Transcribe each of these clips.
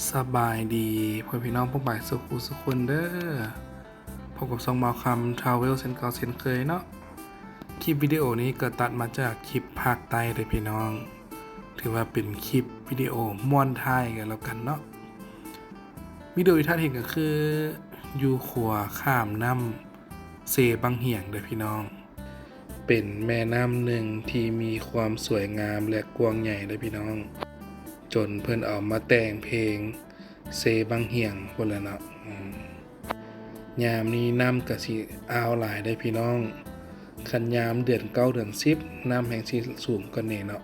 ສະບາຍດີພໍ່ແມ່ພີ່ນ້ອງປ້ອງປາຍສຸຂູສຸຄົນເດີ. ພົບກັບຊ່ອງບ່າວຄຳ Travel ເຊັ່ນເກົ່າເຊັ່ນເຄີຍເນາະ. ຄລິບວິດີໂອນີ້ກໍຕັດມາຈາກຄລິບພາກໃຕ້ເດີພີ່ນ້ອງ. ຖືວ່າເປັນຄລິບວິດີໂອມ້ວນທ້າຍກັນແລ້ວກັນເນາະ. ວິດີໂອທີ່ທ່ານເຫັນກໍຄືຢູ່ຂົວຂ້າມນ້ຳເຊບັງຫຽງເດີພີ່ນ້ອງ. ເປັນແມ່ນ້ຳໜຶ່ງທີ່ມີຄວາມສວຍງາມ ແລະ ກວ້າງໃຫຍ່ເດີພີ່ນ້ອງ, ຈົນເພິ່ນເອົາມາແຕ່ງເພງເຊບັງຫຽງພຸ້ນແຫຼະເນາະ. ອືມ ຍາມນີ້ນ້ຳກະຊິອາວຫຼາຍເດີພີ່ນ້ອງ. ຄັນຍາມເດືອນເກົ້າເດືອນສິບ ນ້ຳແຮ່ງຊິສູງກວ່ານີ້ເນາະ.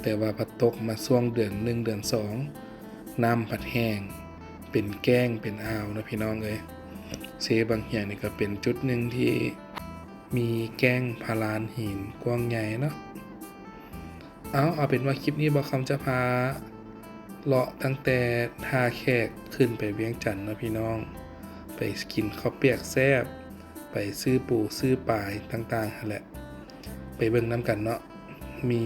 ແຕ່ວ່າພັດຕົກມາຊ່ວງເດືອນໜຶ່ງເດືອນສອງ ນ້ຳພັດແຫ້ງເປັນແກ້ງເປັນອ່າວເນາະພີ່ນ້ອງເອີຍ. ເຊບັງຫຽງນີ້ກໍເປັນຈຸດໜຶ່ງທີ່ມີແກ້ງພະລານຫີນກວ້າງໃຫຍ່ເນາະ. ເອົາ ເອົາເປັນວ່າຄລິບນີ້ບ່າວຄຳຈະພາເລາະຕັ້ງແຕ່ທ່າແຂກຂຶ້ນໄປວຽງຈັນເນາະພີ່ນ້ອງ. ໄປກິນເຂົ້າປຽກແຊບ ໄປຊື້ປູຊື້ປາຕ່າງໆຫັ້ນແຫຼະ ໄປເບິ່ງນຳກັນເນາະ. ມີ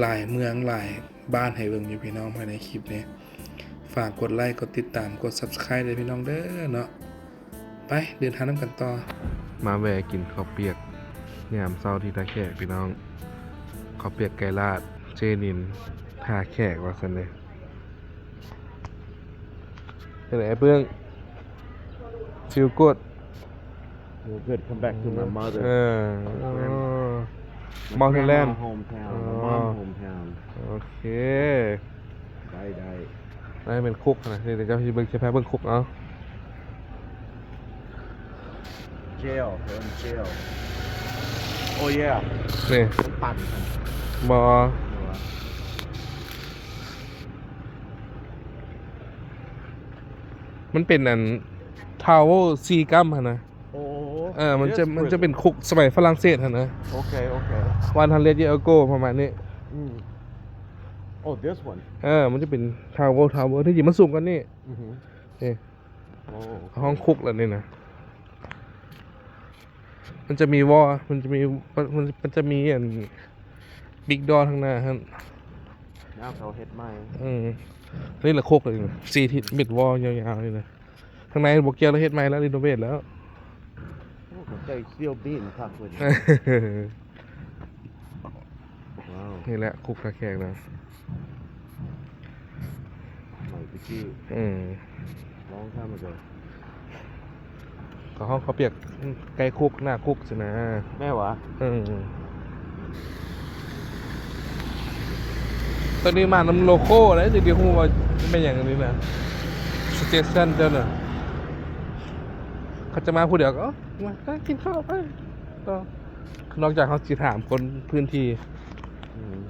ຫຼາຍເມືອງຫຼາຍບ້ານໃຫ້ເບິ່ງຢູ່ພີ່ນ້ອງ ພາຍໃນຄລິບນີ້. ຝາກກົດໄລ ກົດຕິດຕາມ ກົດ Subscribe ເດີພີ່ນ້ອງເດີເນາະ. ໄປເດີນທາງນຳກັນຕໍ່. ມາແວ່ກິນເຂົ້າປຽກຍາມເຊົ້າທີ່ທ່າແຂກພີ່ນ້ອງ. ເຂົ້າປຽກໄກ່ລາດເຈນິນທ່າແຂກວ່າຊັ້ນເດ. ເປັນໃດເບິ່ງ? Feel good? Feel good. Come back to my mother. ເອີ Grand- my grandma hometown, my mom hometown. ໂອເຄ ໄດ້ ໄດ້ ໄດ້ ແມ່ນຄຸກນະ. ນີ້ ດຽວເຈົ້າຊິເບິ່ງ ຊິພາເບິ່ງຄຸກເອົາ. Jail, they're in jail. Oh yeah. ນີ້ ມັນປັ່ນ ບໍ່ ມັນເປັນອັນ Tower ສີ່ກ້ຳຫັ້ນນະ. ໂອ້ ເອີ ມັນຈະ ມັນຈະເປັນຄຸກສະໄໝຝຣັ່ງເສດຫັ້ນນະ. ໂອເຄ ໂອເຄ one hundred year ago ປະມານນີ້. ອືມ Oh, this one. ເອີ ມັນຈະເປັນ Tower Tower ທີ່ຈິງມັນສູງກວ່ານີ້. ອືຮຶ ນີ້ ໂອ້ ຫ້ອງຄຸກລະນີ້ນະ. ມັນຈະມີວໍ ມັນຈະມີ ມັນ ມັນຈະມີອັນ big door ທາງໜ້າຫັ້ນ. ແລ້ວເຂົາເຮັດໃໝ່. ອືມ ນີ້ລະຄຸກເລີຍ ສີ່ທິດ ເມັດວໍຍາວໆນີ້ນະ. ທາງໃນບໍ່ກ່ຽວ ລະເຮັດໃໝ່ແລ້ວ ຣີໂນເວດແລ້ວ. ໂອ້ ເຂົາໃສ່ steel beam ຄັກເວີຍ. ວ້າວ ນີ້ແຫຼະຄຸກທ່າແຂກນະ. ໃໝ່ຕະກີ້ ອືມ ລອງທຳມາກ່ອນ. ເຂົາ ເຂົາປຽກ ໄກ່ຄຸກ ໜ້າຄຸກຊີ້ນະ. ແມ່ນຫວາ? ເອີ ໂຕນີ້ມານຳໂລໂກ້ເດ້ ຈຶ່ງໄດ້ຮູ້ວ່າແມ່ນຫຍັງນີ້ນະ. Suggestion ເຈົ້ານະ ເຂົາຈະມາຜູ້ດຽວກໍ ເອີ ມາ ເອີ ກິນເຂົ້າໄປຕໍ່ ນອກຈາກເຮົາຊິຖາມຄົນພື້ນທີ່. ອືມ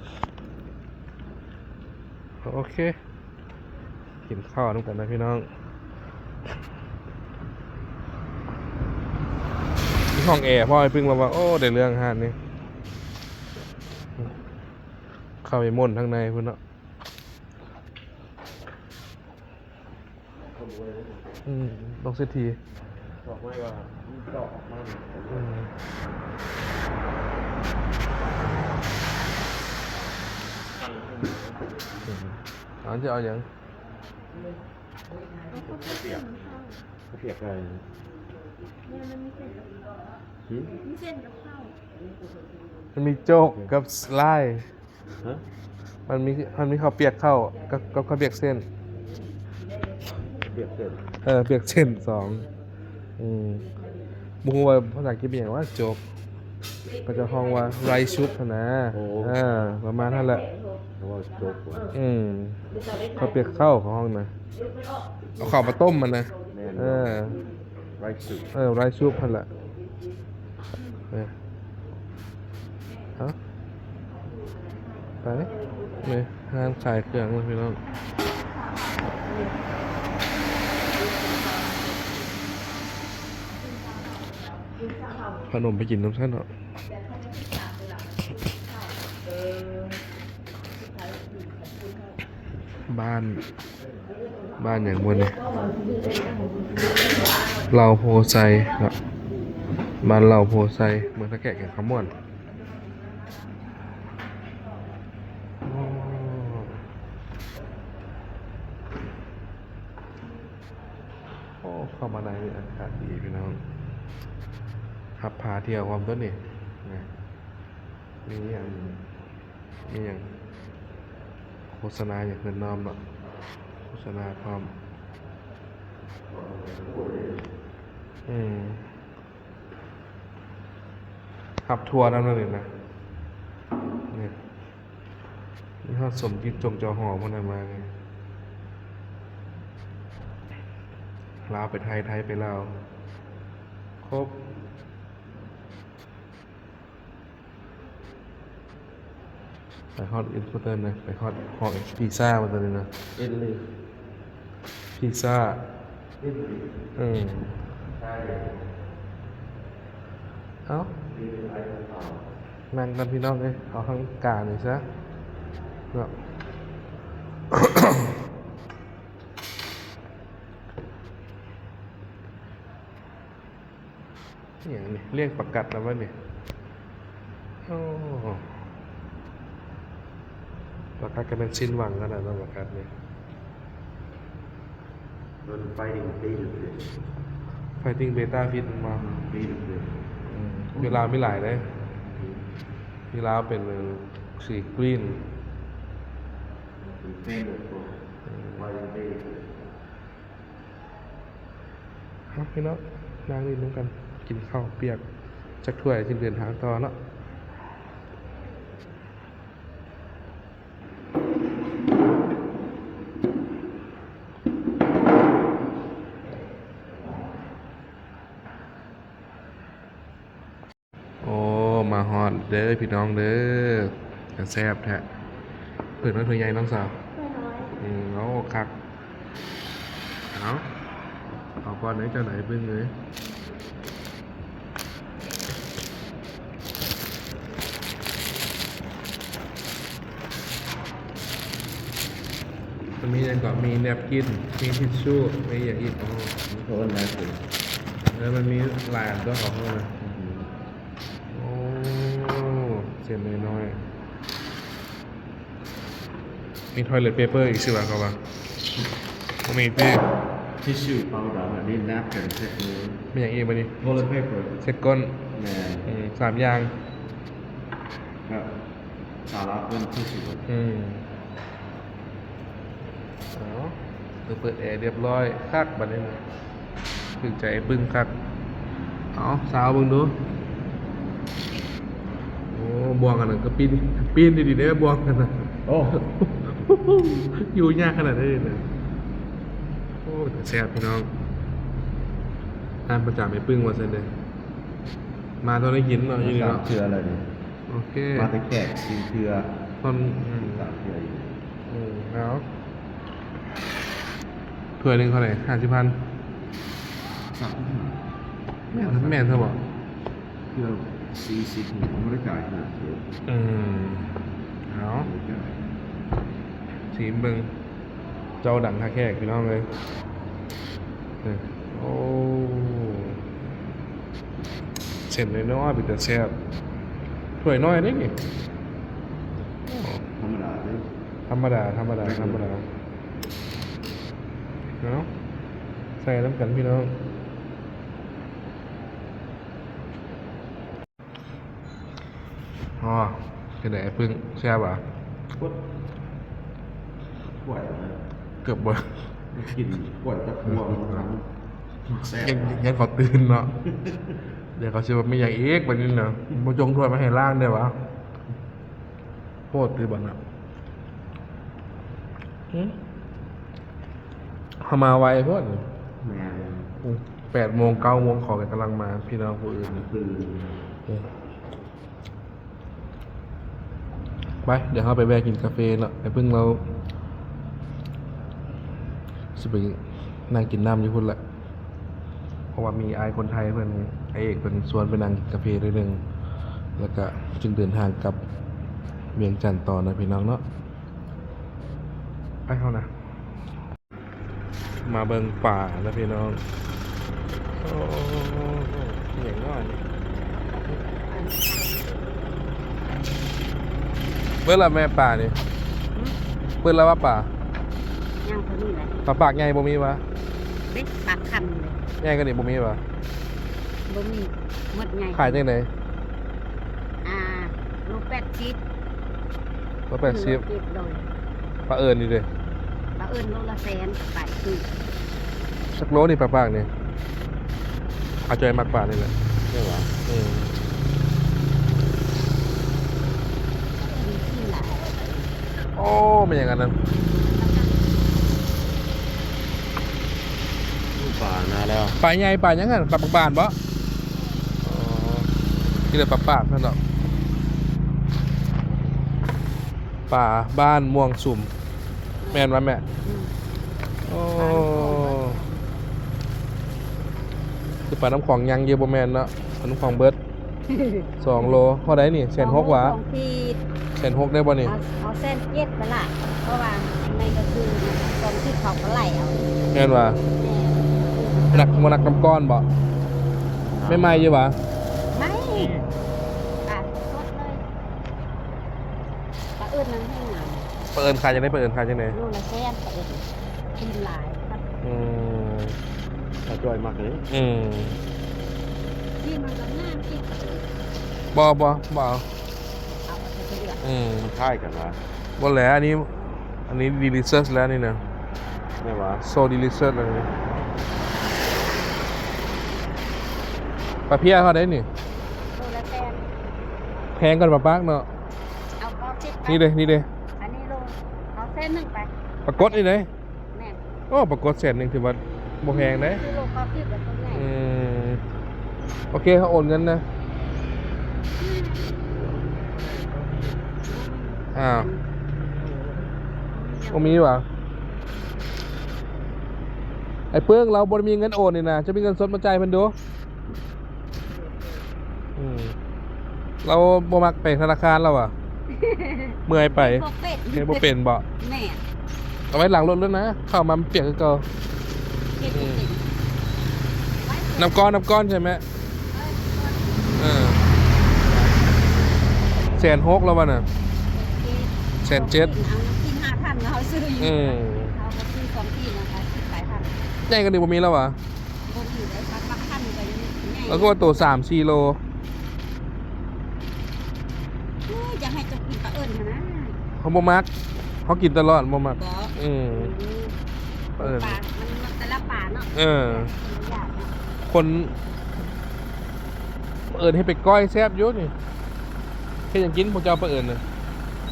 ໂອເຄ ກິນເຂົ້ານຳກັນນະພີ່ນ້ອງ. ມີຫ້ອງແອພ້ອມ ອ້າຍປຶ້ງລາວວ່າ ໂອ້ ໄດ້ເລື່ອງຮ້ານນີ້. ເຂົ້າໄປມ່ວນທາງໃນພຸ້ນເນາະ. ອືມ ລົງເສດຖີ ອືມ ເອົາ ຈະເອົາຫຍັງ? ເອົາເຂົ້າປຽກ ເຂົ້າປຽກໄກ່ ແມ່ນ ມັນມີເສັ້ນກັບເຂົ້າ ຫື? ມີເສັ້ນກັບເຂົ້າ ມັນມີໂຈກກັບສະໄລ. ຮະ? ມັນມີ ມັນມີເຂົ້າປຽກເຂົ້າກັບ ກັບເຂົ້າປຽກເສັ້ນ. ປຽກເສັ້ນ ເອີ ປຽກເສັ້ນສອງ. ອືມ ບໍ່ຮູ້ວ່າພາສາອັງກິດເປັນຫຍັງວ່າໂຈກ ເຂົາເຈົ້າຮ້ອງວ່າ rice soup ຫັ້ນນະ. ໂອ້ ເອີ ປະມານຫັ້ນແຫຼະ ເຂົາເວົ້າໂຈກ. ອືມ ເຂົ້າປຽກເຂົ້າເຂົາຮ້ອງນະ ເອົາເຂົ້າມາຕົ້ມຫັ້ນນະ. ແມ່ນ ເອີ rice soup ເອີ rice soup ຫັ້ນແຫຼະ. ເອີ ເອົາ ໄປ ນີ້ຮ້ານຂາຍເຄື່ອງເນາະພີ່ນ້ອງ. ຂະໜົມໄປກິນນຳຊັ້ນເນາະ. ບ້ານ ບ້ານຫຍັງບຸນີ້? ເຫຼົ່າໂພໄຊເນາະ ບ້ານເຫຼົ່າໂພໄຊ ເມືອງທ່າແຂກ ແຂວງຄຳມ່ວນ. ໂອ້ ໂອ້ ໂອ້ ເຂົ້າມາໃນນີ້ອາກາດດີພີ່ນ້ອງ ຮັບພາທ່ຽວພ້ອມຕົວນີ້ນະ. ມີອັນ ມີຫຍັງ ໂຄສະນາຫຍັງເພິ່ນນອມເນາະ ໂຄສະນາພ້ອມ. ອືມ ຮັບທົ່ວນຳເລີຍນະ ນີ້ ມີຮອດສົມຈິດ ຈົ່ງ ເຈົ້າຫໍ່ ພວກນັ້ນມານີ້ ລາວໄປໄທ ໄທໄປລາວ ຄົບ. ໄປຮອດອິນສະເຕີນເລີຍ ໄປຮອດຫ້ອງພິຊາ ວ່າຊັ້ນເລີຍນະ ອິດລີ ພິຊາ ອິດລີ ເອີ ເອົ້າ ນັ່ງກັນພີ່ນ້ອງເອີຍ ເອົາທາງກາງນີ້ຊະເນາະ. ອີຫຍັງນີ້ ລ້ຽງປາກັດນຳໄວ້ນີ້ ໂອ້ ປາກັດກໍແມ່ນສິ້ນຫວັງຂະໜາດເນາະ ປາກັດນີ້. Fighting betta fish ແມ່ນບໍ່? Betta fish ອືມ ຢູ່ລາວມີຫຼາຍເດ້ ອືມ ຢູ່ລາວເປັນສີກຣີນ ເປັນ famous for fighting betta fish. ເອົາ ພີ່ນ້ອງ ນັ່ງຫຼິ້ນນຳກັນ ກິນເຂົ້າປຽກຈັກຖ້ວຍ ຈຶ່ງເດີນທາງຕໍ່ເນາະ. ໂອ້ ມາຮອດເດີພີ່ນ້ອງເດີ ກະແຊບແທ້. ເພິ່ນວ່າຖ້ວຍໃຫຍ່ນ້ອງສາວ ຖ້ວຍນ້ອຍ ອືມ ໂອ້ ຄັກ. ເອົາ ເອົາກ່ອນເດີເຈົ້ານາຍເບິ່ງເອີຍ. ມັນມີຫຍັງກໍ ມີແນັບກິນ ມີທິດຊູ ມີຫຍັງອີກ? ອໍ ມີໂທນນະ ເອີ ມັນມີຫຼາຍອັນຕົວະຂອງເຮົານະ. ໂອ້ ເສັ້ນນ້ອຍໆ ມີ toilet paper ອີກຊິວ່າ ເຂົາວ່າບໍ່ມີຕິ tissue powder ອັນນີ້ napkin ເຊັດມື ມີຫຍັງອີກບາດນີ້? Toilet paper ເຊັດກົ້ນ ແມ່ນ ອືມ ສາມຢ່າງ ແລ້ວ ສາລາເປັນທີ່ສຸດ ອືມ ເອົາ ເປີດແອຮຽບຮ້ອຍຄັກບາດນີ້ ຖືກໃຈອ້າຍປຶ້ງຄັກ. ເອົາ ຊາວເບິ່ງດູ ໂອ້ ບ່ວງອັນນັ້ນກໍປີ້ນ ປີ້ນດີໆເດ້ ບ່ວງອັນນັ້ນ ໂອ້ ຢູ່ຍາກຂະໜາດໃດນີ້ນະ. ໂອ້ ເປັນຕາແຊບພີ່ນ້ອງ ຮ້ານປະຈຳອ້າຍປຶ້ງວ່າຊັ້ນເດ້ ມາເທົ່າໃດກິນເນາະ ຢູ່ນີ້ເນາະ ສາມເທື່ອແລ້ວນີ້. ໂອເຄ ມາແຕ່ແຂກສີ່ເທື່ອ ຕອນ ອືມ ສາມເທື່ອຢູ່ ອືມ ເອົາ ຖ້ວຍໜຶ່ງເທົ່າໃດ? ຫ້າສິບພັນ ສາມສິບຫ້າ ແມ່ນ ແມ່ນຊະບໍ່? ເທື່ອສີ່ສິບ ບໍ່ໄດ້ຈ່າຍຂະໜາດເດີ ອືມ ເອົາ ບໍ່ໄດ້ຈ່າຍ ຊີມເບິ່ງ. ເຈົ້າດັງຄັກແທ້ພີ່ນ້ອງເອີຍ ເອີ ໂອ້ ເສັ້ນນ້ອຍໆ ເປັນຕາແຊບ ຖ້ວຍນ້ອຍເດ້ນີ້ ໂອ້ ທຳມະດາເດ້ ທຳມະດາ ທຳມະດາ ທຳມະດາ ເອົາ ໃສ່ນຳກັນພີ່ນ້ອງ. ອໍ ເປັນໃດອ້າຍປຶ້ງ ແຊບຫວາ? ກົດ ຖ້ວຍ ເກືອບບໍ່ ກິນຖ້ວຍກັບຖ້ວຍ ແຊບ ຍັງ ຍັງເຂົາຕື່ນເນາະ ດຽວເຂົາຊິວ່າມີຫຍັງອີກບາດນີ້ນະ ບໍ່ຈົ່ງຖ້ວຍມາໃຫ້ລ້າງໄດ້ຫວາ? ໂພດຕິບັດນະ ຫື ເຮົາມາໄວໂພດ ແມ່ນ ອືມ ແປດໂມງ ເກົ້າໂມງ ເຂົາກໍກຳລັງມາ ພີ່ນ້ອງຜູ້ອື່ນນະ ອືມ ໄປ ດຽວເຮົາໄປແວ່ກິນກາເຟເນາະ ອ້າຍປຶ້ງລາວຊິໄປນັ່ງກິນນ້ຳຢູ່ພຸ້ນແຫຼະ ເພາະວ່າມີອ້າຍຄົນໄທເພິ່ນ ອ້າຍເອກເພິ່ນຊວນໄປນັ່ງກິນກາເຟໜ້ອຍໜຶ່ງ ແລ້ວກະຈຶ່ງເດີນທາງກັບວຽງຈັນຕໍ່ນະພີ່ນ້ອງເນາະ ໄປເຮົານະ. ມາເບິ່ງປານະພີ່ນ້ອງ ໂອ້ ອີຫຍັງເນາະນີ້ ເບິດລະແມ່ປານີ້ ຫື ເບິດລະວ່າປາ ຍັງເທົ່ານີ້ແຫຼະ ປາປາກໃຫຍ່ບໍ່ມີຫວາ? ເດ້ ປາກຄຳເດ້. ໃຫຍ່ກວ່ານີ້ບໍ່ມີຫວາ? ບໍ່ມີ ໝົດໃຫຍ່. ຂາຍຈັ່ງໃດ? ອ່າ ໂລແປດສິບ. ໂລແປດສິບ ໂລແປດສິບ ໂດຍ. ປາເອີນນີ້ເດ້? ປາເອີນໂລລະແສນປາຍຄື. ຈັກໂລນີ້ປາປາກນີ້? ອາຈອຍມັກປານີ້ແຫຼະ. ແມ່ນຫວາ? ເອີ ໂອ້ ແມ່ນຫຍັງອັນນັ້ນ? ປານາແລ້ວ. ປາໃຫຍ່ ປາຫຍັງຫັ້ນ? ປາບັກບານບໍ? ອໍ ກິນແຕ່ປາປາກຊັ້ນດອກ. ປາບ້ານມ່ວງສຸມ ແມ່ນບໍ່ແມ່? ອືມ ໂອ້ ປານ້ຳຂອງເບິດ. ຄືປານ້ຳຂອງຍັງຢູ່ບໍ່ແມ່ນເນາະ? ປານ້ຳຂອງເບິດ ສອງໂລ. ເທົ່າໃດນີ້? ແສນຫົກຫວາ? ສອງໂລສອງຂີດ. ແສນຫົກໄດ້ບໍ່ນີ້? ເອົາ ເອົາແສນເຈັດໄປລະ ເພາະວ່າໃນກາງຄືນ ສອງຂີດເຂົາກໍໄລ່ເອົາ. ແມ່ນຫວາ? ແມ່ນ. ນັກ ບໍ່ນັກນ້ຳກ້ອນບໍ? ໃໝ່ໆຢູ່ຫວາ? ໃໝ່. ປາສົດໆເລີຍ. ປາເອີນນັ້ນແຮງງາມ. ປາເອີນຂາຍຈັ່ງໃດ? ປາເອີນຂາຍຈັ່ງໃດ? ໂລລະແສນ ປາເອີນ ກິນຫຼາຍຄັກ. ອືມ ອາຈອຍມັກເດ້. ອືມ ກິນມັນກໍງາມອີກ. ບໍ່ ບໍ່ ບໍ່ເອົາ. ເອົາ ເອົາໄປເລືອກ. ອືມ ມັນຄ້າຍກັນຫວາ? ບໍ່ແຫຼະ ອັນນີ້ ອັນນີ້ delicious ແລ້ວນີ້ນະ. ແມ່ນຫວາ? So delicious ເລີຍ. ປາເພຍເທົ່າໃດນີ້? ໂລລະແສນ. ແພງກວ່າປາປາກເນາະ. ເອົາເກົ້າສິບໄປ. ນີ້ເດ້ ນີ້ເດ້. ອັນນີ້ໂລ ເອົາແສນໜຶ່ງໄປ. ປາກົດນີ້ເດ້? ແມ່ນ. ໂອ້ ປາກົດແສນໜຶ່ງຖືວ່າບໍ່ແພງເດ້. ຄືໂລເກົ້າສິບແລ້ວຕົວໃຫຍ່. ອືມ ໂອເຄ ເຮົາໂອນເງິນນະ. ອ້າວ ບໍ່ມີຫວາ? ໄອ້ເປີ້ງ ລາວບໍ່ໄດ້ມີເງິນໂອນນີ້ນະ ຈະມີເງິນສົດມາຈ່າຍເພິ່ນດູ. ອືມ ລາວບໍ່ມັກໄປທະນາຄານລາວວ່າ ເມື່ອຍໄປ. ບໍ່ເປັນ ເຮັດບໍ່ເປັນບໍ? ແມ່ນ. ເອົາໄວ້ຫຼັງລົດໂລດນະ ເຂົ້າມາມັນປຽກຄືເກົ່າ. ເຮັດບໍ່ເປັນ. ອືມ ນ້ຳກ້ອນ ນ້ຳກ້ອນໃຊ່ໄໝ? ເອີ ເອີ ແສນຫົກແລ້ວວ່ານະ. ແສນເຈັດ. ແສນເຈັດ ເອົາກິນຫ້າພັນ ເຮົາຊື້ຢູ່. ອືມ ເຮົາກໍຊື້ສອງປີແລ້ວກໍສິບປາຍພັນ. ໃຫຍ່ກວ່ານີ້ບໍ່ມີແລ້ວຫວາ? ບໍ່ມີເດ້ ປາບັກຄຳກໍຍັງໃຫຍ່. ແລ້ວກໍວ່າໂຕສາມສີ່ໂລ. ໂອ້ຍ ຢາກໃຫ້ເຈົ້າກິນປາເອີນຫັ້ນນະ. ເຮົາບໍ່ມັກ ເຮົາກິນຕະຫຼອດ ບໍ່ມັກ. ບໍ່? ອືມ ອືມ ປາເອີນ ປາ ມັນ ມັນແຕ່ລະປາເນາະ. ເອີ ກິນຍາກເນາະ. ຄົນ ປາເອີນເຮັດເປັນກ້ອຍແຊບຢູ່ນີ້. ເຮັດຫຍັງກິນພວກເຈົ້າປາເອີນນະ?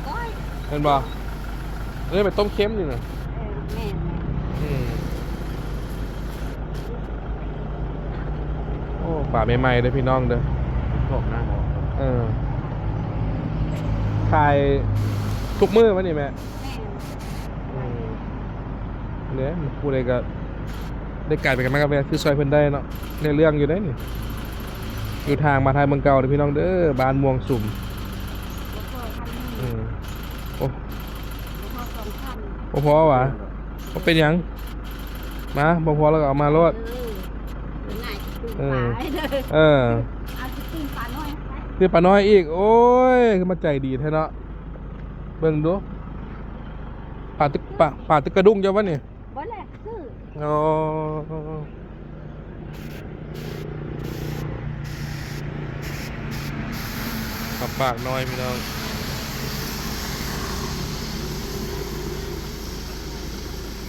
ກ້ອຍ. ແມ່ນບໍ່? ເອີ ໄປຕົ້ມເຄັມນີ້ນະ. ເອີ ແມ່ນໆ. ອືມ ໂອ້ ປາໃໝ່ໆເດີພີ່ນ້ອງເດີ. ພວກນາງອອກ. ເອີ ຂາຍທຸກມື້ວະນີ້ແມ່? ແມ່ນ. ອືມ ເດ້ ຜູ້ໃດກໍໄດ້ກາຍໄປກັນມາກັບແວ່ ຄືຊ່ອຍເພິ່ນໄດ້ເນາະ. ໄດ້ເລື່ອງຢູ່ເດ້ນີ້ ຢູ່ທາງມາທາງເມືອງເກົ່າເດີພີ່ນ້ອງເດີ ບ້ານມ່ວງສຸມ. ອືມ ໂອ້ ບໍ່ພໍຫວາ? ບໍ່ເປັນຫຍັງ ມາ ບໍ່ພໍແລ້ວກໍເອົາມາໂລດ. ເອີ ເອີ ເອົາຊິປີ້ງປານ້ອຍ ປີ້ງປານ້ອຍອີກ. ໂອ້ຍ ຄືມາໃຈດີແທ້ເນາະ. ເບິ່ງດູ ປາຕຶກ ປາ ປາຕຶກກະດຸ້ງເຈົ້າວະນີ້? ບໍ່ແຫຼະ ຄື ອໍ ປາປາກນ້ອຍພີ່ນ້ອງ.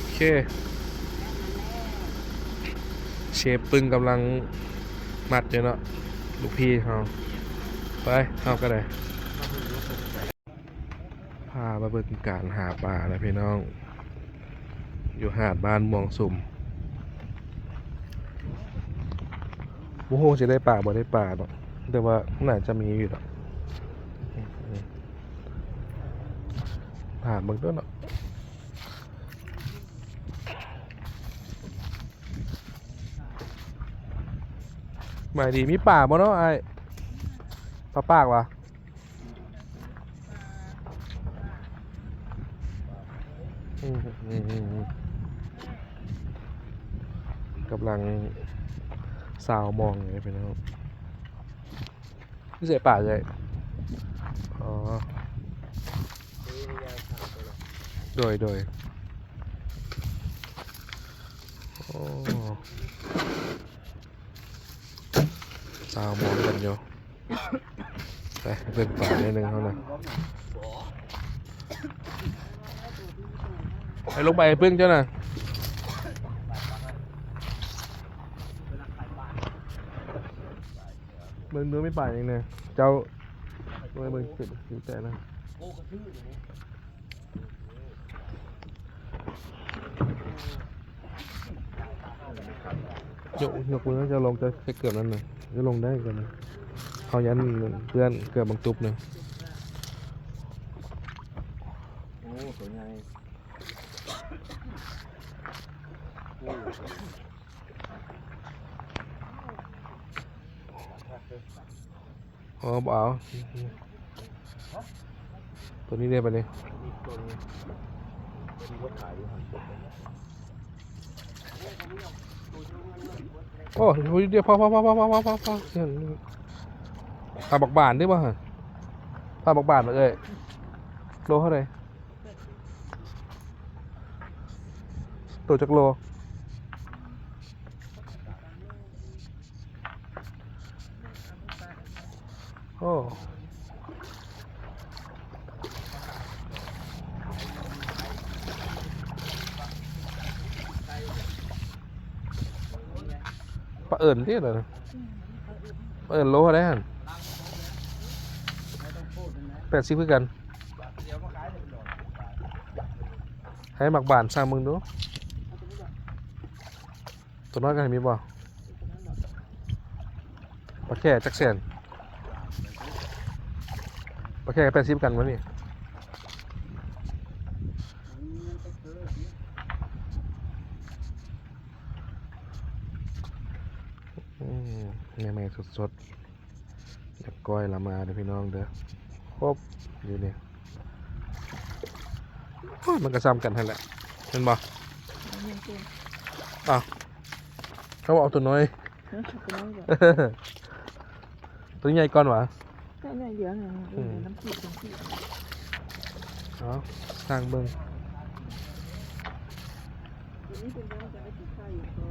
ໂອເຄ ເຊຟປຶ້ງກຳລັງມັດຢູ່ເນາະ ລູກພີ່ເຮົາ. ໄປ ເຮົາກໍໄດ້. ພາມາເບິ່ງການຫາປານະພີ່ນ້ອງ ຢູ່ຫາດບ້ານມ່ວງສຸມ. ບໍ່ຮູ້ຊິໄດ້ປາບໍ່ໄດ້ປາເນາະ ແຕ່ວ່າໜ້າຈະມີຢູ່ດອກ. ຖາມເບິ່ງເດີເນາະ. ສະບາຍດີ ມີປາບໍ່ເນາະອ້າຍ? ປາປາກຫວາ? ອືມ ອືມ ອືມ ອືມ ກຳລັງຊາວມອງຢູ່ເດ້ພີ່ນ້ອງ. ຢູ່ໃສປາເອື້ອຍ? ອໍ ໂດຍ ໂດຍ. ໂອ້ ຊາວມອງກັນຢູ່. ໄປເບິ່ງປາໜ້ອຍໜຶ່ງເຮົານະ. ໄປລົງໄປປຶ້ງເຈົ້ານະ. ເບິ່ງດູມີປາຫຍັງແດ່. ເຈົ້າ ເບິ່ງ ເບິ່ງ ເບິ່ງແຕ່ນະ. ຍົກ ຍົກມື ເຈົ້າລົງ ເຈົ້າໃສ່ເກືອບນັ້ນນະ. ເຈົ້າລົງໄດ້ເກືອບນະ. ເຮົາຢ້ານເປື້ອນເກືອບບັງຕຸບນະ. ໂອ້ ຕົວໃຫຍ່. ອໍ ບໍ່ເອົາ ຕົວນີ້ເດ້ ບາດນີ້. ໂອ້ ດຽວ ພໍ ພໍ ພໍ ພໍ ພໍ ພໍ ພໍ. ປາບັກບານເດ້ບໍ່ຫັ້ນ? ປາບັກບານບໍ່ເອີຍ? ໂລເທົ່າໃດ? ໂຕຈັກໂລ? ໂອ້ ປາເອີ່ນຕິລະນະ. ປາເອີ່ນໂລເທົ່າໃດຫັ້ນ? ແປດສິບຄືກັນ. ໃຫ້ໝາກບານຊ່າງເບິ່ງດູ. ຕົວນ້ອຍກໍໃຫ້ມີບໍ່? ປາແຂ້ຈັກແສນ? ປາແຂ້ກໍແປດສິບຄືກັນບໍ່ນີ້? ອືມ ໃໝ່ໆສົດໆ. ຢາກກ້ອຍລະມາເດີພີ່ນ້ອງເດີ. ຄົບຢູ່ນີ້. ໂອ້ຍ ມັນກໍຊ່ຳກັນຫັ້ນແຫຼະ ແມ່ນບໍ່? ເອົາ ເຂົາເອົາຕົວນ້ອຍ ເອີ ເອົາຕົວນ້ອຍກ່ອນ ຕົວໃຫຍ່ກ່ອນຫວາ? ຕົວໃຫຍ່ດຽວນີ້ ອືມ ນ້ຳຈີບ ນ້ຳຈີບ. ເອົາ ຊ່າງເບິ່ງ. ຕົວນີ້ເປັນໄດ້ ມັນຈະໄດ້ກິນໄຂ່ຢູ່ບໍ່?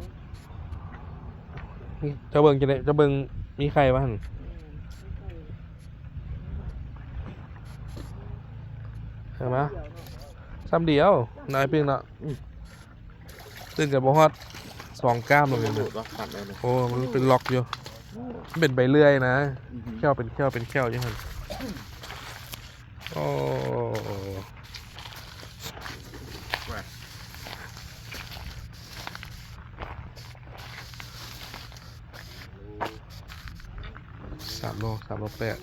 ເຈົ້າເບິ່ງຈັ່ງໃດ? ເຈົ້າເບິ່ງມີໄຂ່ບໍ່ຫັ້ນ? ເຫັນບໍ່? ຊ່ຳດຽວ ນ້ອຍປິ້ງເນາະ. ຕື່ນກັນບໍ່ຮອດສອງກ້າມເລີຍ. ໂອ້ ມັນເປັນລັອກຢູ່ ມັນເປັນໃບເລື່ອຍນະ. ແຂ້ວເປັນແຂ້ວ ເປັນແຂ້ວຢູ່ຫັ້ນ. ໂອ້ ສາມໂລ ສາມໂລແປດ.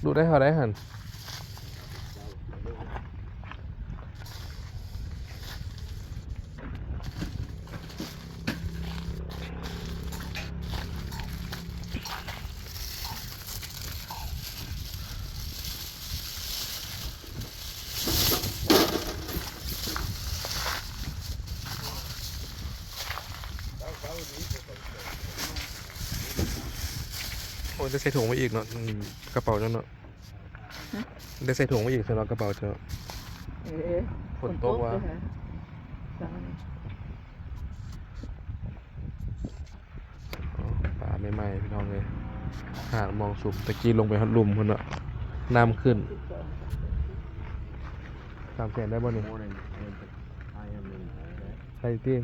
ດູໄດ້ເທົ່າໃດຫັ້ນ? ໂອ້ຍ ໄດ້ໃສ່ຖົງໄວ້ອີກເນາະ ອືມ ກະເປົາເຈົ້າເນາະ. ໄດ້ໃສ່ຖົງໄວ້ອີກ ສຳລັບກະເປົາເຈົ້າ. ເອີ ຝົນຕົກວ່າ. ໂອ້ ປາໃໝ່ໆ ພີ່ນ້ອງເອີຍ ຫາດມອງສຸມ. ຕະກີ້ລົງໄປຮອດລຸ່ມພຸ້ນເນາະ ນ້ຳຂຶ້ນ. ສາມແສນໄດ້ບໍ່ນີ້? ໄດ້ຕິ?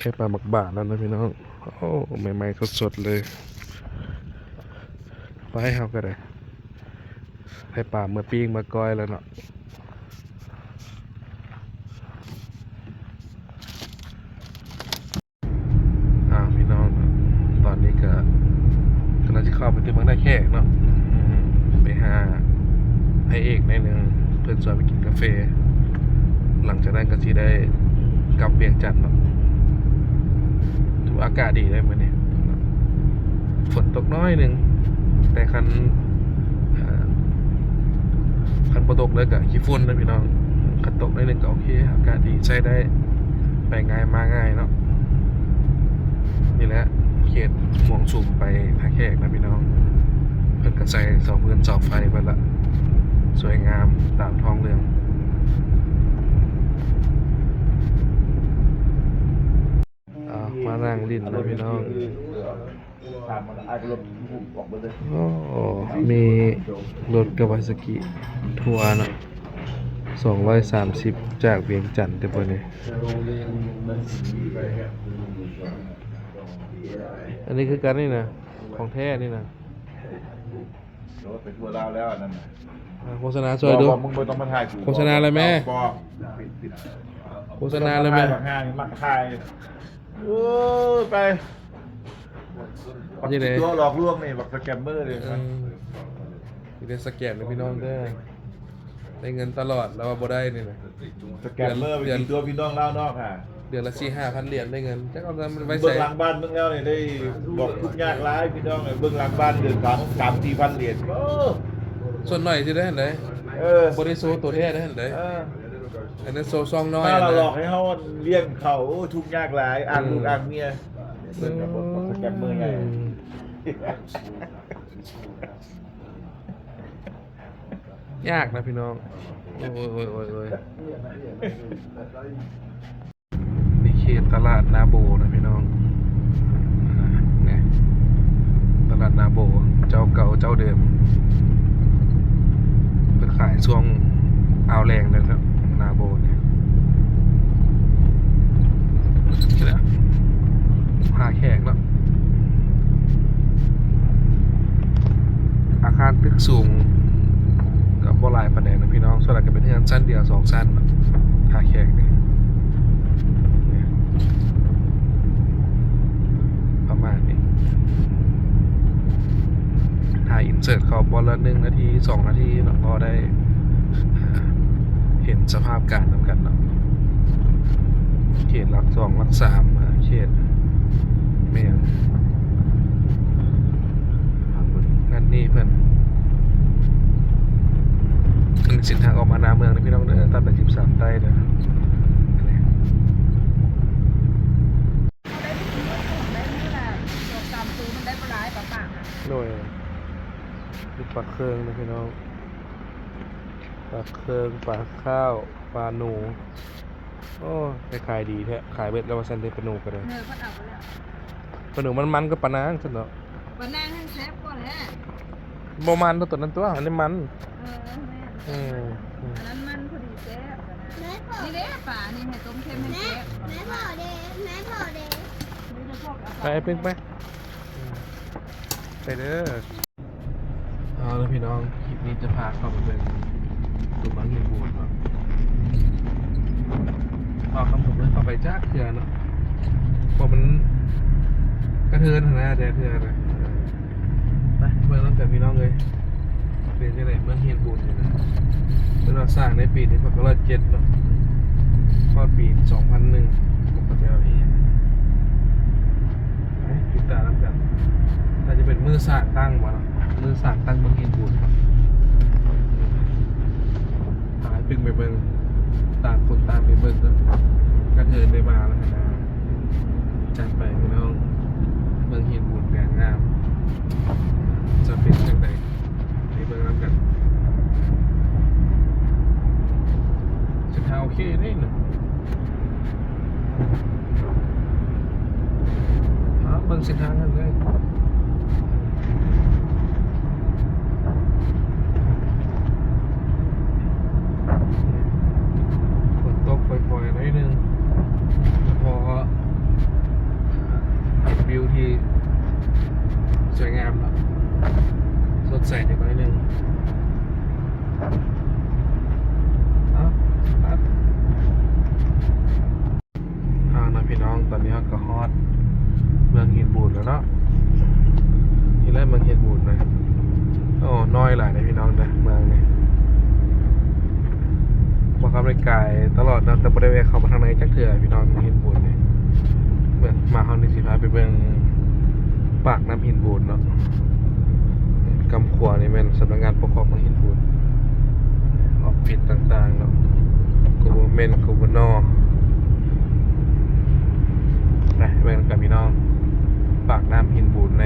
ໄດ້ປາໝາກບານແລ້ວນະພີ່ນ້ອງ. ໂອ້ ໃໝ່ໆສົດໆເລີຍ. ໄປ ເຮົາກໍໄດ້ ໄດ້ປາເມືອປີ້ງເມືອກ້ອຍແລ້ວເນາະ. ອ່າ ພີ່ນ້ອງ ຕອນນີ້ກໍກຳລັງຊິເຂົ້າໄປທີ່ເມືອງທ່າແຂກເນາະ ໄປຫາອ້າຍເອກໜ້ອຍໜຶ່ງ ເພິ່ນຊວນໄປກິນກາເຟ. ຫຼັງຈາກນັ້ນກໍຊິໄດ້ກັບວຽງຈັນເນາະ. ຖືວ່າອາກາດດີເດ້ມື້ນີ້. ຝົນຕົກໜ້ອຍໜຶ່ງ ແຕ່ຄັນ ເອີ ຄັນບໍ່ຕົກເລີຍກະຂີ້ຝຸ່ນນະພີ່ນ້ອງ. ຄັນຕົກໜ້ອຍໜຶ່ງກະໂອເຄ ອາກາດດີ ໃຊ້ໄດ້ ໄປງ່າຍມາງ່າຍເນາະ. ນີ້ແຫຼະເຂດມ່ວງສຸມໄປທ່າແຂກນະພີ່ນ້ອງ. ກໍໃສ່ເສົາພື້ນເສົາໄຟໄປລະ ສວຍງາມຕາມທ້ອງເລື່ອງ. ອ່າ ມານັ່ງຫຼິ້ນນະພີ່ນ້ອງ. ໂອ້ ມີລົດກາວາຊາກິທົວເນາະ ສອງຮ້ອຍສາມສິບ ຈາກວຽງຈັນເດ້ ເບິ່ງນີ້. ອັນນີ້ຄືກັນນີ້ນະ ຂອງແທ້ນີ້ນະ. ໂອ້ຍ ໄປທົ່ວລາວແລ້ວອັນນັ້ນນະ. ອ່າ ໂຄສະນາຊ່ວຍດູ. ບໍ່ ບໍ່ ມຶງບໍ່ຕ້ອງມາຖ່າຍກູ. ໂຄສະນາເລີຍແມ່. ບໍ່ ບໍ່ ໂຄສະນາເລີຍແມ່. ບັກຫ່ານີ້ມັກຖ່າຍ. ໂອ້ຍ ໄປ. ເຮັດຈັ່ງໃດ? ຕົວະຫຼອກລວງນີ້ ບັກສະແກມເມີນີ້. ເອີ ມີແຕ່ສະແກມເດີພີ່ນ້ອງເດີ. ໄດ້ເງິນຕະຫຼອດ ແລ້ວວ່າບໍ່ໄດ້ນີ້ນະ. ສະແກມເມີໄປກິນຕົວະພີ່ນ້ອງລາວນອກຫາ ເດືອນລະສີ່ຫ້າພັນຫຼຽນໄດ້ເງິນ ຈັກເອົາເງິນມັນໄປໃສ. ເບິ່ງຫຼັງບ້ານເບິ່ງແລ້ວນີ້ ໄດ້ບອກທຸກຍາກຫຼາຍພີ່ນ້ອງ. ເບິ່ງຫຼັງບ້ານເດືອນສາມ ສາມສີ່ພັນຫຼຽນ. ໂອ້ ສ່ວນໜ້ອຍຊິໄດ້ຫັ້ນໃດ. ເອີ ບໍ່ໄດ້ໂຊໂຕແທ້ໄດ້ຫັ້ນໃດ. ເອີ ອັນນັ້ນໂຊຊ່ອງນ້ອຍ. ມາລະຫຼອກໃຫ້ເຮົາລ້ຽງເຂົາ. ໂອ້ ທຸກຍາກຫຼາຍ ອາກລູກອາກເມຍ. ເບິ່ງກັບ ອືມ ສະແກມເມີໃຫຍ່. ຍາກນະພີ່ນ້ອງ. ໂອ້ຍ ໂອ້ຍ ໂອ້ຍ ໂອ້ຍ ໂອ້ຍ. ນີ້ເຂດຕະຫຼາດນາໂບນະພີ່ນ້ອງ. ອ່າ ນີ້ ຕະຫຼາດນາໂບ ເຈົ້າເກົ່າເຈົ້າເດີມ. ເພິ່ນຂາຍຊ່ວງອ່າວແລ້ງເລີຍເນາະ ນາໂບນີ້. ນີ້ແຫຼະ ທ່າແຂກເນາະ. ອາຄານຕຶກສູງກໍບໍ່ຫຼາຍປານໃດນະພີ່ນ້ອງ. ສ່ວນຫຼາຍກໍເປັນເຮືອນຊັ້ນດຽວສອງຊັ້ນເນາະ ທ່າແຂກນີ້. ປະມານນີ້ ຖ້າອິນເສີດເຂົ້າບ່ອນລະໜຶ່ງນາທີ ສອງນາທີເນາະ ພໍໄດ້ເຫັນສະພາບການນຳກັນເນາະ. ເຂດຫຼັກສອງ ຫຼັກສາມ ເຂດແມ່ນ ນັ້ນນີ້ເພິ່ນ. ອັນນີ້ເສັ້ນທາງອອກມາໜ້າເມືອງເດີພີ່ນ້ອງເດີ ຕັດໄປສິບສາມໃຕ້ເດີ. ໂດຍ ມີປາເຄິ່ງເດີພີ່ນ້ອງ ປາເຄິ່ງ ປາຂາວ ປາໜູ. ໂອ້ ໄດ້ຂາຍດີແທ້ ຂາຍເບິດແລ້ວວ່າຊັ້ນເດ ປາໜູກໍໄດ້. ເອີ ເພິ່ນເອົາໄປແລ້ວ. ປາໜູມັນມັນກວ່າປານາງຊັ້ນເນາະ. ປານາງແຮງແຊບກວ່າແຫຼະ. ບໍ່ມັນເທົ່າຕົວນັ້ນຕົວະ ອັນນີ້ມັນ. ເອີ ແມ່ນ ເອີ ອັນນັ້ນມັນພໍດີແຊບ. ແມ່ພໍ ນີ້ເດ້ປານີ້ ໃຫ້ຕົ້ມເຄັມແຮງແຊບ. ແມ່ພໍເດ້ ແມ່ພໍເດ້. ໄປ ໄອ້ປຶ້ງໄປ ໄປເດີ. ເອົາລະພີ່ນ້ອງ ຄລິບນີ້ຈະພາເຂົ້າໄປເບິ່ງຕົວເມືອງຫີນບູນເນາະ. ເວົ້າຄຳຕົງເລີຍ ເຂົ້າໄປຈັກເທື່ອເນາະ ເພາະມັນກະເທີນຫັ້ນນະ ແຕ່ເທື່ອນະ. ໄປເບິ່ງນຳກັນພີ່ນ້ອງເອີຍ ເປັນຈັ່ງໃດເມືອງຫີນບູນນີ້ນະ. ເພິ່ນວ່າສ້າງໃນປີໜຶ່ງພັນເກົ້າຮ້ອຍເຈັດເນາະ ຮອດປີສອງພັນໜຶ່ງ ບໍ່ເຂົ້າໃຈວ່າອີ່ຫຍັງ. ໄປຕິດຕາມນຳກັນ ໜ້າຈະເປັນມື້ສ້າງຕັ້ງບໍ່ເນາະ ມື້ສ້າງຕັ້ງເມືອງຫີນບູນ. ພາອ້າຍປຶ້ງໄປເບິ່ງ ຕ່າງຄົນຕ່າງໄປເບິ່ງເນາະ ກະເທີນໄດ້ມາແລ້ວຫັ້ນນະ. ຈັດໄປພີ່ນ້ອງ ເມືອງຫີນບູນແດນງາມ ຈະເປັນຈັ່ງໃດ ໄປເບິ່ງນຳກັນ. ເສັ້ນທາງໂອເຄເດ້ນະ. ເບິ່ງເສັ້ນທາງຫັ້ນເລີຍ ຝົນຕົກປ່ອຍໆໜ້ອຍໜຶ່ງ ແຕ່ພໍເຫັນວິວທີ່ສວຍງາມເນາະ ສົດໃສໜ້ອຍໜຶ່ງ. ເອົາ ເອົານະພີ່ນ້ອງ ຕອນນີ້ເຮົາກໍຮອດເມືອງຫີນບູນແລ້ວເນາະ. ນີ້ແຫຼະເມືອງຫີນບູນນະ. ໂອ້ ນ້ອຍຫຼາຍເດ້ພີ່ນ້ອງເດີ ເມືອງນີ້. ບໍ່ຄຳໄດ້ກາຍຕະຫຼອດເນາະ ແຕ່ບໍ່ໄດ້ແວະເຂົ້າມາທາງໃນຈັກເທື່ອພີ່ນ້ອງ ຫີນບູນນີ້. ເບິ່ງ ມາຮອດນີ້ຊິພາໄປເບິ່ງປາກນ້ຳຫີນບູນເນາະ. ກຳຂວານີ້ແມ່ນສຳນັກງານປົກຄອງເມືອງຫີນບູນ ອອບຟິດຕ່າງໆເນາະ ໂກເວີນເມັ້ນ ກອບເວີນນໍ. ໄປເບິ່ງນຳກັນພີ່ນ້ອງ ປາກນ້ຳຫີນບູນໃນ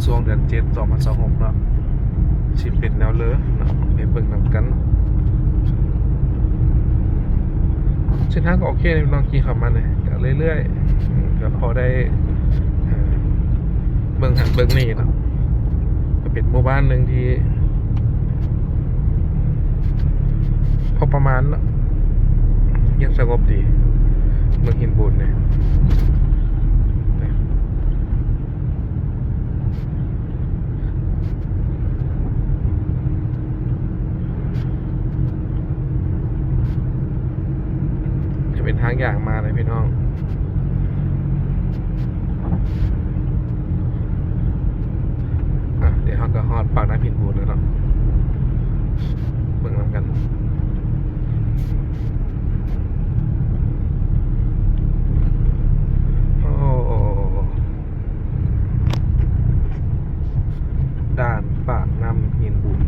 ຊ່ວງເດືອນເຈັດ ສອງພັນຊາວຫົກເນາະ ຊິເປັນແນວເລີເນາະ ໄປເບິ່ງນຳກັນ. ເສັ້ນທາງກໍໂອເຄເດ ພີ່ນ້ອງ ຂີ່ເຂົ້າມານີ້ກໍເລື້ອຍໆ ກໍພໍໄດ້ ເອີ ເບິ່ງຫັ້ນເບິ່ງນີ້ເນາະ. ກໍເປັນໝູ່ບ້ານໜຶ່ງທີ່ພໍປະມານເນາະ ງຽບສະຫງົບດີ ເມືອງຫີນບູນນີ້. ຈະເປັນທາງຍ່າງມາເລີຍພີ່ນ້ອງ. ອ່ະ ດຽວເຮົາກໍຮອດປາກນ້ຳຫີນບູນແລ້ວເນາະ ເບິ່ງນຳກັນ. ໂອ້ ດ່ານປາກນ້ຳຫີນບູນ.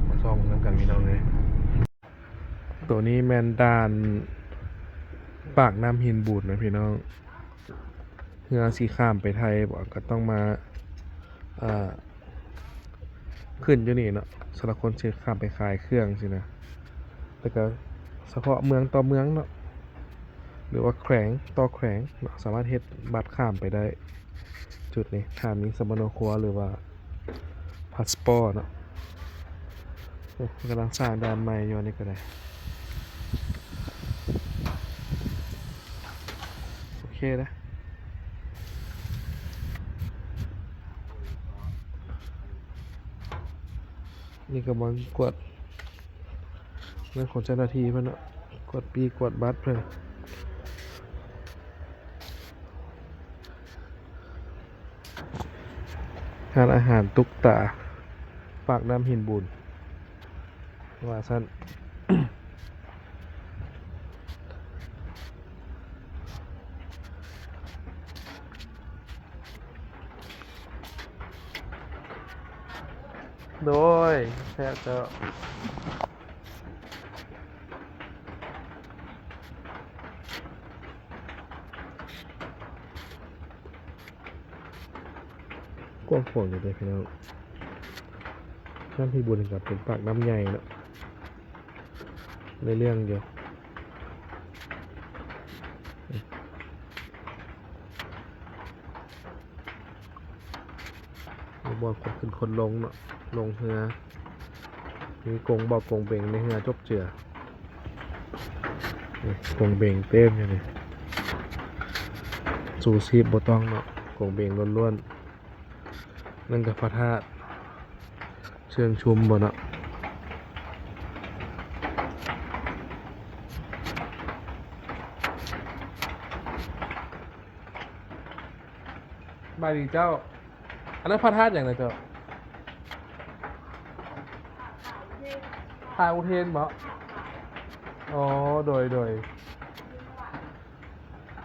ມາສ່ອງນຳກັນພີ່ນ້ອງເອີຍ. ໂຕນີ້ແມ່ນດ່ານປາກນ້ຳຫີນບູນນະພີ່ນ້ອງ. ເຮືອຊິຂ້າມໄປໄທບໍ ກໍຕ້ອງມາ ເອີ ຂຶ້ນຢູ່ນີ້ເນາະ ສຳລັບຄົນຊິຂ້າມໄປຂາຍເຄື່ອງຊີ້ນະ. ແລ້ວກໍສະເພາະເມືອງຕໍ່ເມືອງເນາະ ຫຼືວ່າແຂວງຕໍ່ແຂວງເນາະ ສາມາດເຮັດບັດຂ້າມໄປໄດ້. ຈຸດນີ້ຖ້າມີສຳມະໂນຄົວ ຫຼືວ່າ ພາສປອດເນາະ. ໂອ້ ກຳລັງສ້າງດ່ານໃໝ່ຢູ່ ອັນນີ້ກໍໄດ້ ໂອເຄເດ້. ນີ້ກໍມາກວດເລື່ອງຂອງເຈົ້າໜ້າທີ່ເພິ່ນເນາະ ກວດປີ້ກວດບັດເພິ່ນ. ຮ້ານອາຫານຕຸກຕາ ປາກນ້ຳຫີນບູນ ວ່າຊັ້ນ. ໂດຍ ແຊບເຈົ້າ. ກວ້າງຂວາງຢູ່ເດ້ພີ່ນ້ອງ. ນ້ຳພິບູນນີ້ກໍເປັນປາກນ້ຳໃຫຍ່ເນາະ ໃນເລື່ອງຢູ່. ມີບ່ອນຄົນຂຶ້ນຄົນລົງເນາະ ລົງເຮືອ ມີກົງເບົາກົງເບັງໃນເຮືອຈົບເຈືອ. ນີ້ກົງເບັງເຕັມຢູ່ນີ້ ຊູຊີບບໍ່ຕ້ອງເນາະ ກົງເບັງລ້ວນໆ. ນັ້ນກໍພະທາດເຊີງຊຸມບໍ່ເນາະ. ສະບາຍດີເຈົ້າ. ອັນນັ້ນພະທາດຫຍັງນະເຈົ້າ? ທາດອຸເທນບໍ? ອໍ ໂດຍ ໂດຍ.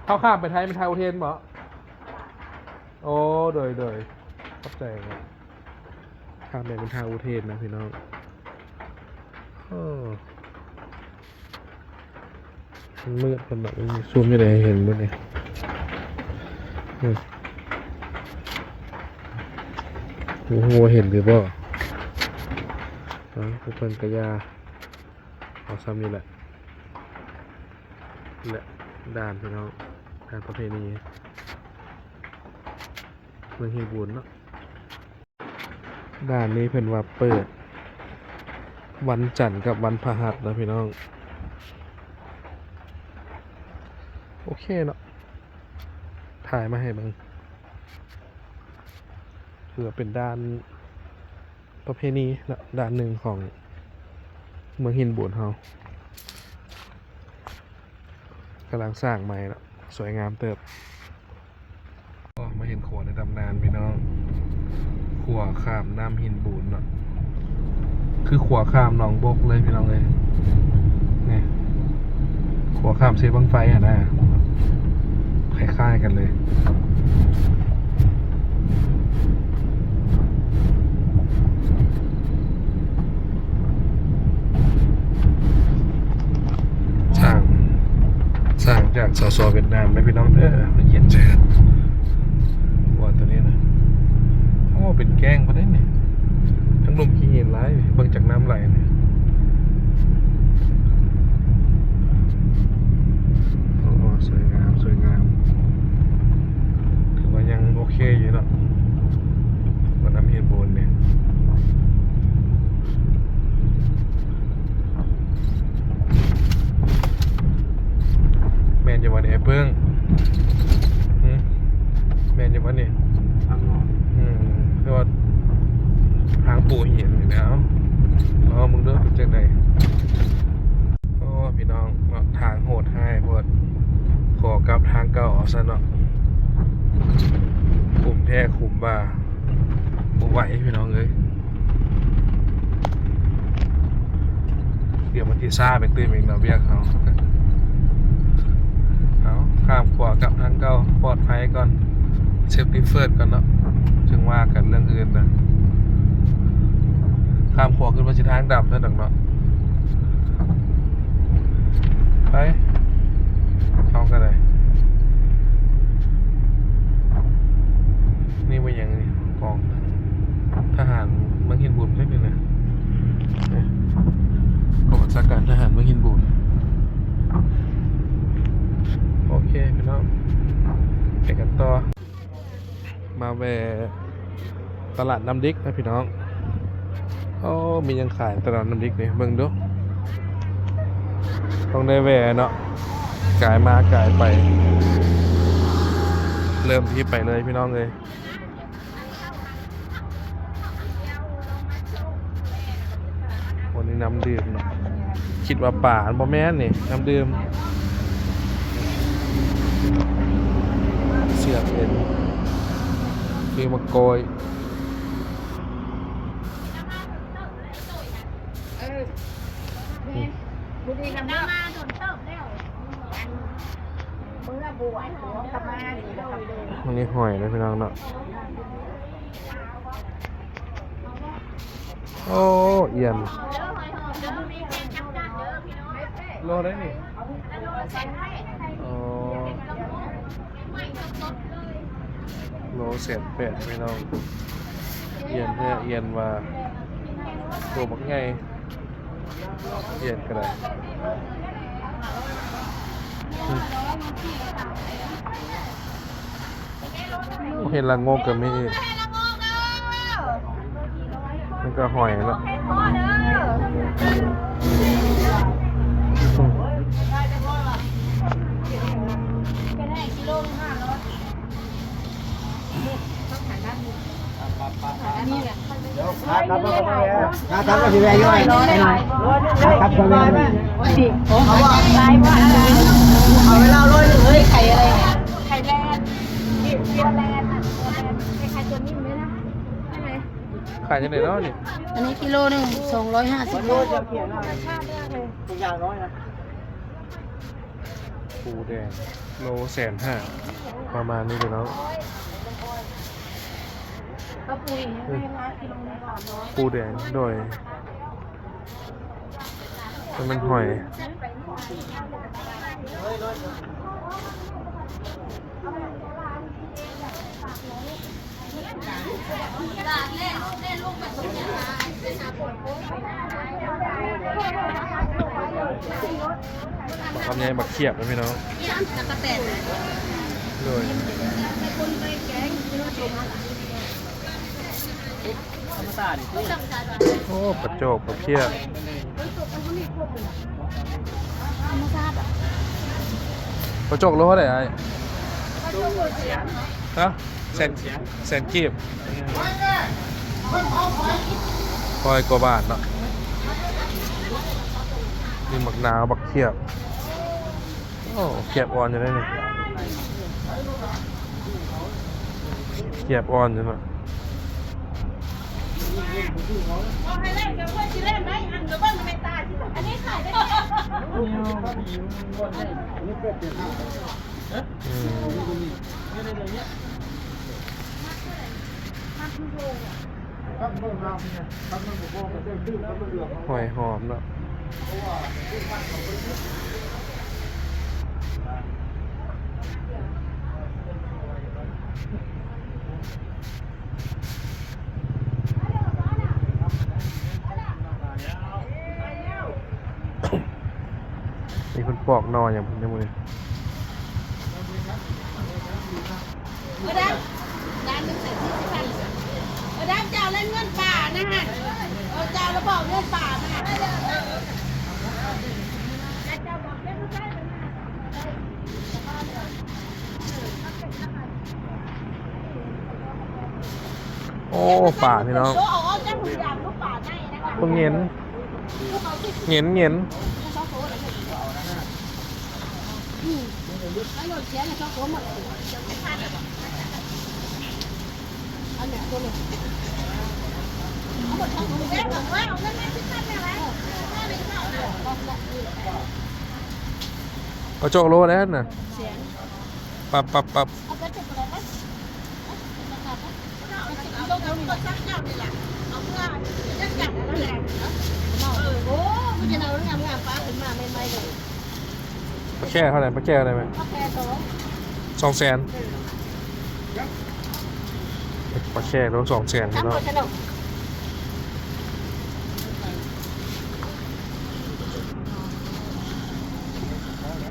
ເຮົາຂ້າມໄປໄທແມ່ນທາດອຸເທນບໍ? ໂອ້ ໂດຍ ໂດຍ ຂອບໃຈ. ຂ້າມໄປແມ່ນທາດອຸເທນນະພີ່ນ້ອງ. ໂອ້ ມັນມືດ ມັນແບບ ຊູມຈັ່ງໃດໃຫ້ເຫັນເບິດນີ້. ອືມ ບໍ່ຮູ້ວ່າເຫັນຫຼືບໍ່. ເອົາ ຜູ້ເພິ່ນກະຢ່າ ເອົາຊ່ຳນີ້ແຫຼະ. ແລະ ດ່ານພີ່ນ້ອງ ງານປະເພນີເມືອງຫີນບູນເນາະ. ດ່ານນີ້ເພິ່ນວ່າເປີດວັນຈັນກັບວັນພະຫັດນະພີ່ນ້ອງ. ໂອເຄເນາະ ຖ່າຍມາໃຫ້ເບິ່ງ ຖືວ່າເປັນດ່ານ ປະເພນີເນາະ ດ່ານໜຶ່ງຂອງເມືອງຫີນບູນເຮົາ ກຳລັງສ້າງໃໝ່ເນາະ ສວຍງາມເຕີບ. ໂອ້ ມາເຫັນຂົວໃນຕຳນານພີ່ນ້ອງ ຂົວຂ້າມນ້ຳຫີນບູນເນາະ ຄືຂົວຂ້າມໜອງບົກເລີຍພີ່ນ້ອງເອີຍ. ນີ້ ຂົວຂ້າມເຊບັ້ງໄຟຫັ້ນນະ ຄ້າຍໆກັນເລີຍ. ຈາກ ສສ ຫວຽດນາມເດີພີ່ນ້ອງເດີ ມາຢ້ຽມເທື່ອ ວ່າຕົວນີ້ນະ ໂອ້ ເປັນແກ້ງບໍ່ໄດ້ນີ້ ທັງລຸ່ມຂີ້ຫີນຫຼາຍ ເບິ່ງຈາກນ້ຳໄຫຼນີ້ ໂອ້ ສວຍງາມ ສວຍງາມ ຖືວ່າຍັງໂອເຄຢູ່ເນາະ ວ່ານ້ຳຫີນບູນນີ້. ແມ່ນຢູ່ບໍ່ນີ້ອ້າຍເປີ້ງ? ຫື ແມ່ນຢູ່ບໍ່ນີ້? ທາງເນາະ ອືມ ຄືວ່າທາງປູຫີນນີ້ແຫຼະ ເອົາ ລອງເບິ່ງເດີ ເປັນຈັ່ງໃດ? ໂອ້ ພີ່ນ້ອງເນາະ ທາງໂຫດຮ້າຍໂພດ ຂໍກັບທາງເກົ່າເອົາຊັ້ນເນາະ ຂຸມແທ້ຂຸມວ່າ ບໍ່ໄຫວພີ່ນ້ອງເອີຍ ດຽວມັນຊິຊ້າໄປຕື່ມອີກເນາະ ວຽກເຮົາ ເອົາ ຂ້າມຂົວກັບທາງເກົ່າ ປອດໄພກ່ອນ safety first ກ່ອນເນາະ ຈຶ່ງວ່າກັນເລື່ອງອື່ນນະ ຂ້າມຂົວຂຶ້ນມາຊິທາງດຳຊັ້ນດອກເນາະ ໄປ ເຮົາກໍໄດ້ ນີ້ແມ່ນຫຍັງນີ້? ກອງທະຫານເມືອງຫີນບູນເດ້ນີ້ນະ ກອງບັນຊາການທະຫານເມືອງຫີນບູນ ໂອເຄພີ່ນ້ອງ ໄປກັນຕໍ່ ມາແວ່ຕະຫຼາດນ້ຳດິກນະພີ່ນ້ອງ ໂອ້ ມີຫຍັງຂາຍຕະຫຼາດນ້ຳດິກນີ້ ເບິ່ງດູ ຕ້ອງໄດ້ແວ່ເນາະ ກາຍມາກາຍໄປ ເລີ່ມທີ່ໄປເລີຍພີ່ນ້ອງເອີຍ. ໂອ້ ນີ້ນ້ຳດື່ມເນາະ ຄິດວ່າປາ ບໍ່ແມ່ນນີ້ ນ້ຳດື່ມ ເສືອເປັນ ມີໝາກກ້ອຍ ເອີ ແມ່ນ ຜູ້ດີນຳເນາະ ອັນ ເມື່ອບວດ ກະມານີ້ ອັນນີ້ຫອຍເດີພີ່ນ້ອງເນາະ ໂອ້ ອຽນ ໂລເທົ່າໃດນີ້? ອໍ ໂລແສນແປດພີ່ນ້ອງ ອຽນແທ້ ອຽນວ່າ ໂຕບັກໃຫຍ່ ອຽນກໍໄດ້ ອືມ ໂອ້ ເຫັດລະໂງກກໍມີອີກ ມັນກໍຫອຍເນາະ ອືມ ອັນນີ້ແຫຼະ ຫາທຳກໍຊິແວ່ຢູ່ ຫາທຳກໍຊິແວ່ຢູ່ ເອົາເວລາຮ້ອຍໜຶ່ງເລີຍ ໄຂ່ອະໄລ ໄຂ່ແລນ ຕົວແລນນະ ຕົວແລນ ຄ້າຍໆຕົວນິ້ນເລີຍນະ ຂາຍຈັ່ງໃດເນາະນີ້? ອັນນີ້ກິໂລໜຶ່ງ ສອງຮ້ອຍຫ້າສິບບາດ ທຸກຢ່າງຮ້ອຍນະ. ປູແດງໂລແສນຫ້າ ປະມານນີ້ເດີເນາະ ປູແດງ ໂດຍ ມັນ ມັນຫອຍ. ບັກຄຳໃຫຍ່ ບັກຂຽບນະພີ່ນ້ອງ ໂດຍ ໂອ້ ປາຈອກ ປາເພຍ ປາຈອກໂລເທົ່າໃດອ້າຍ? ຮະ? ແສນ ແສນກີບ ຮ້ອຍກວ່າບາດເນາະ ມີໝາກນາວ ບັກຂຽບ ໂອ້ ຂຽບອ່ອນຢູ່ເດ້ນີ້ ຂຽບອ່ອນຢູ່ເນາະ. ຫອຍຫອມເນາະ. ນີ້ເພິ່ນປອກໜໍ່ຫຍັງເພິ່ນເດ້ມື້ນີ້. ເອີດຳ ລ້ານໜຶ່ງໃສ່ສີ່ສິບພັນ. ເອີດຳ ເຈົ້າແລ້ວເງິນປານະ ເອີ ເຈົ້າແລ້ວບອກເງິນປານະ. ໂອ້ ປາພີ່ນ້ອງ ເບິ່ງເຫງັນ ເຫງັນ ເຫງັນ. ປາໂຈກໂລແລ້ວນະ ປັບ ປັບ ປັບ. ປາແຂ້ເທົ່າໃດ? ປາແຂ້ເທົ່າໃດແມ່? ປາແຂ້ສອງ ສອງແສນ. ປາແຂ້ໂລສອງແສນພີ່ນ້ອງ.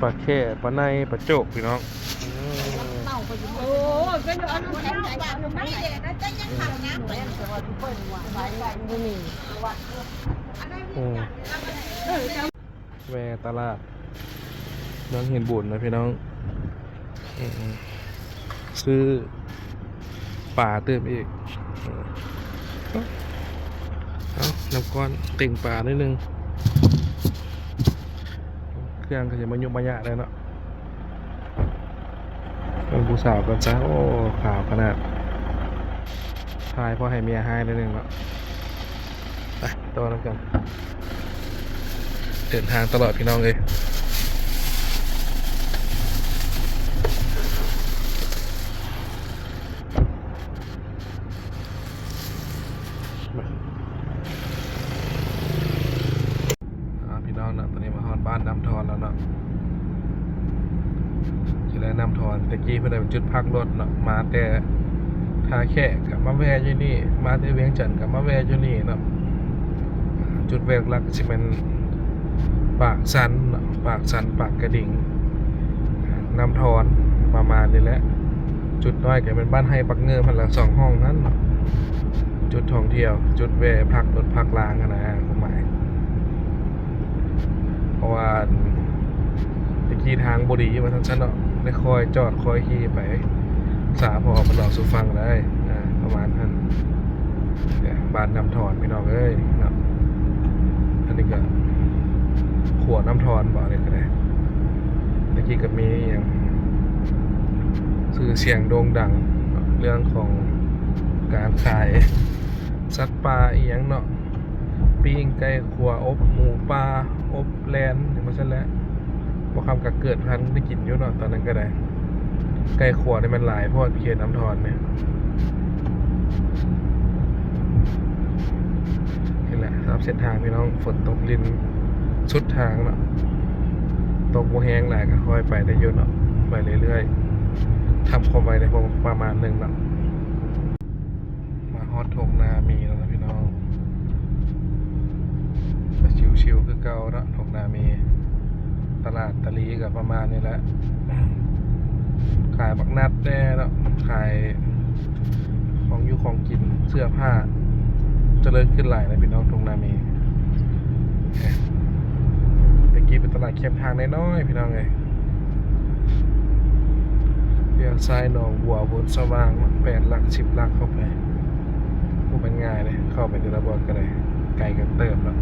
ປາແຂ້ ປາໄນ ປາໂຈກພີ່ນ້ອງ. ແວ່ຕະຫຼາດເມືອງຫີນບູນນະພີ່ນ້ອງ. ຊື້ປາຕື່ມອີກ. ເອົາ ນ້ຳກ້ອນເຕັງປາໜ້ອຍໜຶ່ງ. ເຄື່ອງກໍຊິມາຍຸມາຍະໄດ້ເນາະ. ເບິ່ງຜູ້ສາວກ່ອນຊະ. ໂອ້ ຂາວຂະໜາດ. ຖ່າຍພໍໃຫ້ເມຍຮ້າຍໜ້ອຍໜຶ່ງເນາະ. ໄປຕໍ່ນຳກັນ ເດີນທາງຕະຫຼອດພີ່ນ້ອງເອີຍ. ອ່າ ພີ່ນ້ອງເນາະ ຕອນນີ້ມາຮອດບ້ານນ້ຳທອນແລ້ວເນາະ. ຊິໄດ້ນ້ຳທອນ ແຕ່ກີ້ເພິ່ນໄດ້ເປັນຈຸດພັກລົດເນາະ ມາແຕ່ທ່າແຂກກໍມາແວ່ຢູ່ນີ້ ມາແຕ່ວຽງຈັນກໍມາແວ່ຢູ່ນີ້ເນາະ. ຈຸດແວ່ຫຼັກໆ ຊິແມ່ນປາກຊັນເນາະ ປາກຊັນ ປາກກະດິງ ນ້ຳທອນ ປະມານນີ້ແຫຼະ. ຈຸດນ້ອຍກໍແມ່ນບ້ານໄຮ່ປາກເງິບຫັ້ນລະ ສອງຫ້ອງຫັ້ນເນາະ. ຈຸດທ່ອງທ່ຽວ ຈຸດແວ່ພັກລົດພັກລາຫັ້ນນະ ຄວາມໝາຍ. ເພາະວ່າແຕ່ກີ້ທາງບໍ່ດີວ່າຊັ້ນຊະເນາະ ໄດ້ຄ່ອຍຈອດຄ່ອຍຂີ່ໄປ. ສາພໍ່ເພິ່ນເວົ້າສູ່ຟັງໄດ໋ ອ່າ ປະມານຫັ້ນ. ບ້ານນ້ຳທອນພີ່ນ້ອງເອີຍເນາະ. ອັນນີ້ກໍຂົວນ້ຳທອນບໍ ອັນນີ້ກໍໄດ້. ແຕ່ກີ້ກໍມີອີ່ຫຍັງ ຊື່ສຽງໂດ່ງດັງເນາະ ເລື່ອງຂອງການຂາຍສັດປ່າອີ່ຫຍັງເນາະ. ປີ້ງໄກ່ ຂົ້ວ ອົບໝູປ່າ ອົບແລນ ຫຍັງວ່າຊັ້ນແຫຼະ. ບໍ່ຄຳກໍເກີດທັນໄດ້ກິນຢູ່ເນາະ ຕອນນັ້ນກໍໄດ້. ໄກ່ຂົ້ວນີ້ແມ່ນຫຼາຍໂພດເຂດນ້ຳທອນນີ້. ນີ້ແຫຼະສຳລັບເສັ້ນທາງພີ່ນ້ອງ ຝົນຕົກລິນສຸດທາງເນາະ. ຕົກບໍ່ແຮງຫຼາຍກໍຄ່ອຍໄປໄດ້ຢູ່ເນາະ ໄປເລື້ອຍໆ ທຳຄວາມໄວໄດ້ພໍປະມານໜຶ່ງເນາະ. ມາຮອດທົ່ງນາມີແລ້ວນະພີ່ນ້ອງ. ກໍຊິວໆຄືເກົ່າເນາະ ທົ່ງນາມີ. ຕະຫຼາດຕະຫຼີກໍປະມານນີ້ແຫຼະ ຂາຍບັກນັດແດ່ເນາະ ຂາຍຂອງຢູ່ຂອງກິນ ເສື້ອຜ້າ ຈະເລີນຂຶ້ນຫຼາຍນະພີ່ນ້ອງ ທົ່ງນາມີ. ແຕ່ກີ້ເປັນຕະຫຼາດແຄມທາງນ້ອຍໆ ພີ່ນ້ອງເອີຍ. ລ້ຽວຊ້າຍໜອງບົວ ໂພນສະຫວ່າງ ແປດຫຼັກ ສິບຫຼັກເຂົ້າໄປ ບໍ່ແມ່ນງ່າຍເດ້ ເຂົ້າໄປແຕ່ລະບ່ອນກໍໄດ້ ໄກກັນເຕີບເນາະ.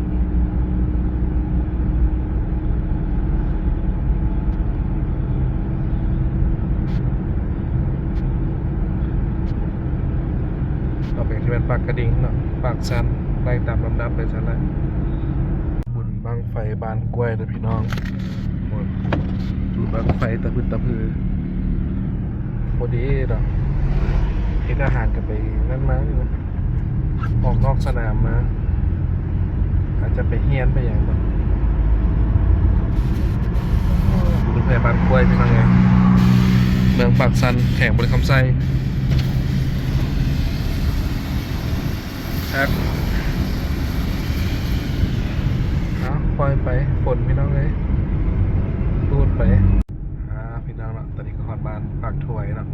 ຕໍ່ໄປກໍຊິແມ່ນປາກກະດິງເນາະ ປາກຊັນ ໄລ່ຕາມລຳດັບໄປຊັ້ນແຫຼະ. ບຸນບັ້ງໄຟບ້ານກ້ວຍເດີພີ່ນ້ອງ. ໂອ້ຍ ບຸນບັ້ງໄຟຕະພຶດຕະພື ພໍດີເນາະ. ເຮັດອາຫານກັນໄປນັ້ນມານີ້ນະ ອອກນອກສະໜາມມາ ອາດຈະໄປຮຽນໄປຫຍັງເນາະ. ບຸນບັ້ງໄຟບ້ານກ້ວຍ ພີ່ນ້ອງເອີຍ ເມືອງປາກຊັນ ແຂວງບໍລິຄຳໄຊ. ຄັກ ເອົາ ປ່ອຍໄປ ຝົນ ພີ່ນ້ອງເອີຍ. ໄປ ອ່າ ພີ່ນ້ອງເນາະ ຕອນນີ້ກໍຮອດບ້ານປາກຖ້ວຍເນາະ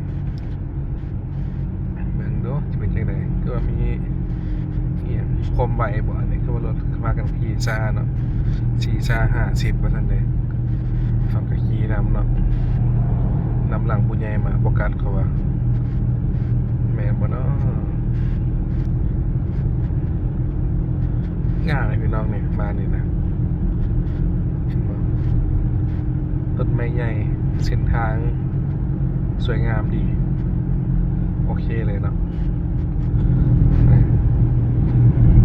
ເບິ່ງດູຊິເປັນຈັ່ງໃດ ຄືວ່າມີອີ່ຫຍັງຄວາມໄວບໍ່ອັນນີ້ ຄືວ່າລົດພາກັນຂີ່ຊ້າເນາະ ສີ່ຊ້າຫ້າສິບວ່າຊັ້ນເດ ເຮົາກໍຂີ່ນຳເນາະ ນຳຫຼັງຜູ້ໃຫຍ່ມາບໍ່ກັດ ເຂົາວ່າ ແມ່ນບໍ່ເນາະ? ງາມເລີຍພີ່ນ້ອງນີ້ ມານີ້ນະ ເຫັນບໍ່? ຕົ້ນໄມ້ໃຫຍ່ ເສັ້ນທາງສວຍງາມດີ ໂອເຄເລີຍເນາະ.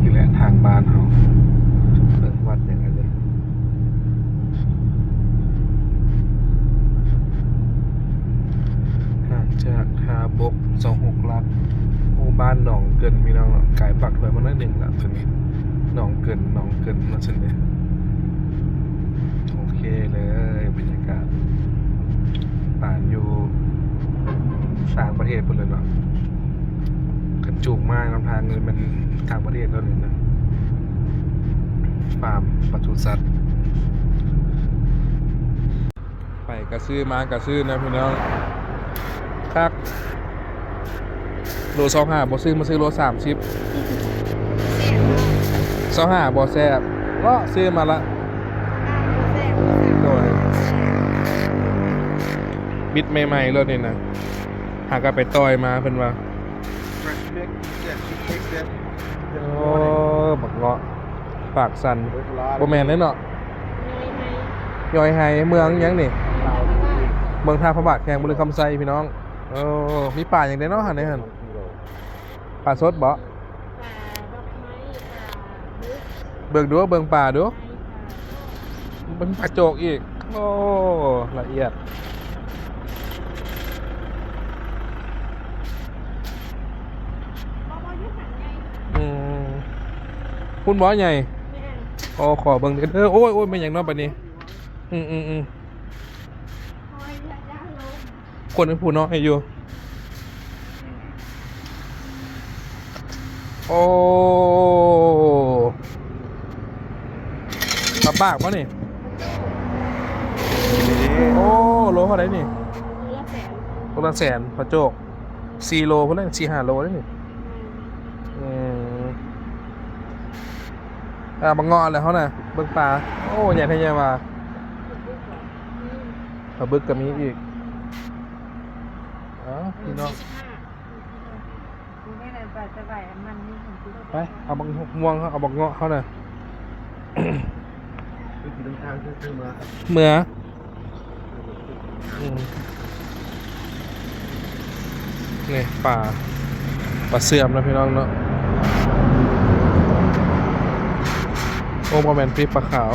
ນີ້ແຫຼະທາງບ້ານເຮົາ ເບິ່ງວັດຫຍັງອັນນີ້ ຫ່າງຈາກທ່າບົກຊາວຫົກຫຼັກ. ໂອ້ ບ້ານໜອງເກີນພີ່ນ້ອງເນາະ ກາຍປາກຖ້ວຍມາໜ້ອຍໜຶ່ງລະ ຕົວນີ້ ໜອງເກີນ ໜອງເກີນວ່າຊັ້ນເດ. ໂອເຄເລີຍ ບັນຍາກາດປານຢູ່ຕ່າງປະເທດພຸ້ນເລີຍເນາະ ຄັນຈູງມານຳທາງນີ້ແມ່ນຕ່າງປະເທດແລ້ວນີ້ນະ ຟາມປະສຸສັດ. ໄປກະຊື້ ມາກະຊື້ນະພີ່ນ້ອງ ຄັກ ໂລຊາວຫ້າບໍ່ຊື້ ມາຊື້ໂລສາມສິບ ຊາວຫ້າບໍ່ແຊບ ເລາະຊື້ມາລະ ໂດຍ ບິດໃໝ່ໆ ໂລດນີ້ນະ ຫາກະໄປຕ່ອຍມາເພິ່ນວ່າ ໂອ້ ບັກເງາະ ປາກສັນ ບໍ່ແມ່ນເດ້ເນາະ ຍ່ອຍໄຮ ເມືອງຫຍັງນີ້ ເມືອງທ່າພະບາດ ແຂວງບໍລິຄຳໄຊພີ່ນ້ອງ. ໂອ້ ມີປາຫຍັງແດ່ເນາະຫັ້ນ ປາສົດບໍ? ປາດອກໄມ້ ປາບຶກ ເບິ່ງດູ ເບິ່ງປາດູ ເບິ່ງປາໂຈກອີກ ໂອ້ ລະອຽດ. ອືມ ພຸ້ນບໍ່ໃຫຍ່? ແມ່ນ ໂອ້ ຂໍເບິ່ງເດີ ໂອ້ຍ ໂອ້ຍ ແມ່ນຫຍັງເນາະບາດນີ້ ອືມໆໆ ຄົນຜູ້ນ້ອຍຢູ່ ໂອ້ ປາປາກບໍ່ນີ້? ໂອ້ ໂລເທົ່າໃດນີ້? ໂລລະແສນ ໂລລະແສນ ປາໂຈກ ສີ່ໂລພຸ້ນແຫຼະ ສີ່ຫ້າໂລເດ້ນີ້ ອືມ ອ່າ ບັກເງາະແຫຼະເຮົານະ ເບິ່ງປາ ໂອ້ ໃຫຍ່ແທ້ໃຫຍ່ວ່າ ປາບຶກກໍມີອີກ ເອົ້າ ພີ່ນ້ອງ ໄປ ເອົາບັກມ່ວງເຮົາ ເອົາບັກເງາະເຮົານະ ເມືອ ອືມ ນີ້ປາ ປາເຊື່ອມນະພີ່ນ້ອງເນາະ ໂອ້ ບໍ່ແມ່ນປີກ ປາຂາວ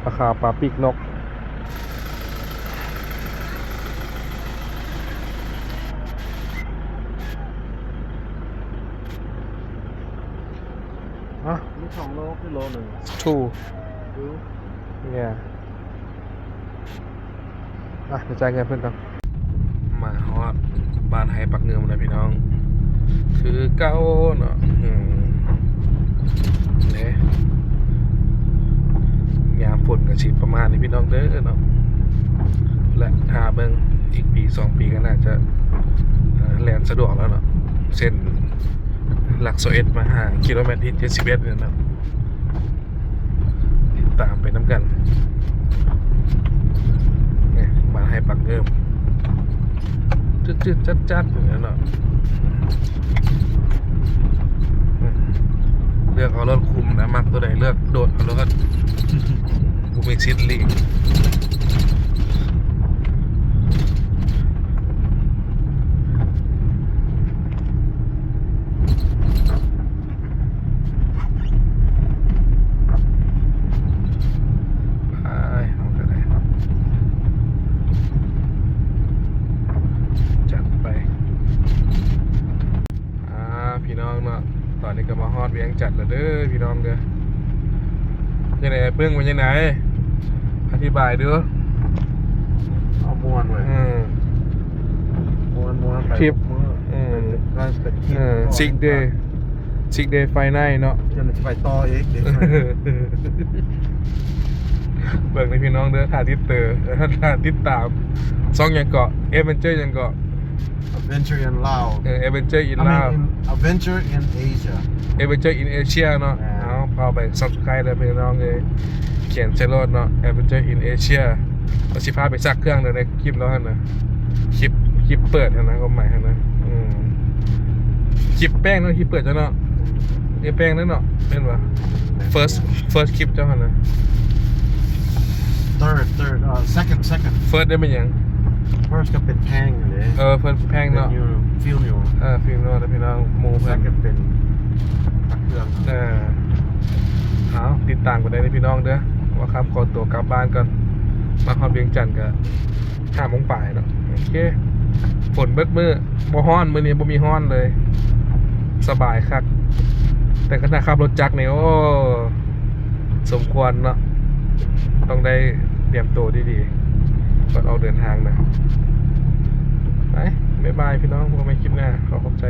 ປາຂາວ ປາປີກນົກ. ຮະ? ມີສອງໂລຄືໂລໜຶ່ງ? Two. Two? Yeah. ອ່ະ ໄປຈ່າຍເງິນເພິ່ນກ່ອນ. ມາຮອດບ້ານໄຮ່ປັກງື່ມແລ້ວພີ່ນ້ອງ ຄືເກົ່າເນາະ. ອືມ ເດ້ ຍາມຝົນກໍຊິປະມານນີ້ພີ່ນ້ອງເດີເນາະ ແລະ ຖ້າເບິ່ງອີກປີສອງປີກໍໜ້າຈະ ເອີ ແລ່ນສະດວກແລ້ວເນາະ ເສັ້ນຫຼັກຊາວເອັດມາຫາກິໂລແມັດທີເຈັດສິບເອັດນີ້ເນາະ. ຕິດຕາມໄປນຳກັນ. ນີ້ ບ້ານໄຮ່ປັກງື່ມ ຈືດໆຈັດໆຢູ່ແລ້ວເນາະ. ເລືອກເອົາລົດຄຸ້ມນະ ມັກໂຕໃດເລືອກໂດດເອົາໂລດ ບໍ່ມີສິດຫຼີກ. ໄປ ເຮົາກໍໄດ້ ຈັດໄປ. ອ່າ ພີ່ນ້ອງເນາະ ຕອນນີ້ກໍມາຮອດວຽງຈັນແລ້ວເດີພີ່ນ້ອງເດີ. ຈັ່ງໃດ ປຶ້ງ ເປັນຈັ່ງໃດ? ອະທິບາຍດູ. ເອົາ ມ່ວນເວີຍ. ເອີ ມ່ວນໆ ໄປ ທຣິບ ທຸກມື້. ເອີ ເປັນ ເປັນ ເປັນ ເອີ ຊິກເດ ຊິກເດໄຟໄນເນາະ. ຈະໄປຕໍ່ອີກເດ. ເບິ່ງເດີພີ່ນ້ອງເດີ ຖ້າຕິດເຕີ ຖ້າຕິດຕາມ ຊ່ອງຫຍັງເກາະ Adventure ຫຍັງເກາະ Adventure in Lao ເອີ Adventure in I Lao mean in Adventure in Asia Adventure in Asia ເນາະ ແມ່ນ ເອົາ ເຂົ້າໄປ Subscribe ເດີພີ່ນ້ອງເອີຍ ຂຽນໃສ່ໂລດເນາະ Adventure in Asia ກໍຊິພາໄປຊັກເຄື່ອງເດີໃນຄລິບລາວຫັ້ນນະ ຄລິບ ຄລິບເປີດຫັ້ນນະ ຄວາມໝາຍຫັ້ນນະ ອືມ ຄລິບແປ້ງເນາະ ຄລິບເປີດເຈົ້າເນາະ ເອີ ແປ້ງເດີເນາະ ແມ່ນບໍ່ First First ຄລິບເຈົ້າຫັ້ນນະ Third third uh second second First ໄດ້ແມ່ນຫຍັງ First ກໍເປັນແພງຢູ່ເດ້ ເອີ First ແພງເນາະ New feel new ເອີ feel new ເນາະພີ່ນ້ອງ ໝູ່ເພິ່ນ Second ເປັນພັກເຄື່ອງ ເອີ ເອົາ ຕິດຕາມກັນໄດ້ເດີພີ່ນ້ອງເດີ ວ່າຄຳຂໍຕົວກັບບ້ານກ່ອນ ມາຮອດວຽງຈັນກໍຫ້າໂມງປາຍເນາະ ໂອເຄ ຝົນເບິດມື້ ບໍ່ຮ້ອນ ມື້ນີ້ບໍ່ມີຮ້ອນເລີຍ ສະບາຍຄັກ ແຕ່ຄັນຖ້າຂັບລົດຈັກນີ້ ໂອ້ ສົມຄວນເນາະ ຕ້ອງໄດ້ຕຽມໂຕດີໆ ກ່ອນອອກເດີນທາງນະ ໄປ ບາຍບາຍພີ່ນ້ອງ ພົບກັນໃໝ່ຄລິບໜ້າ ຂໍຂອບໃຈ.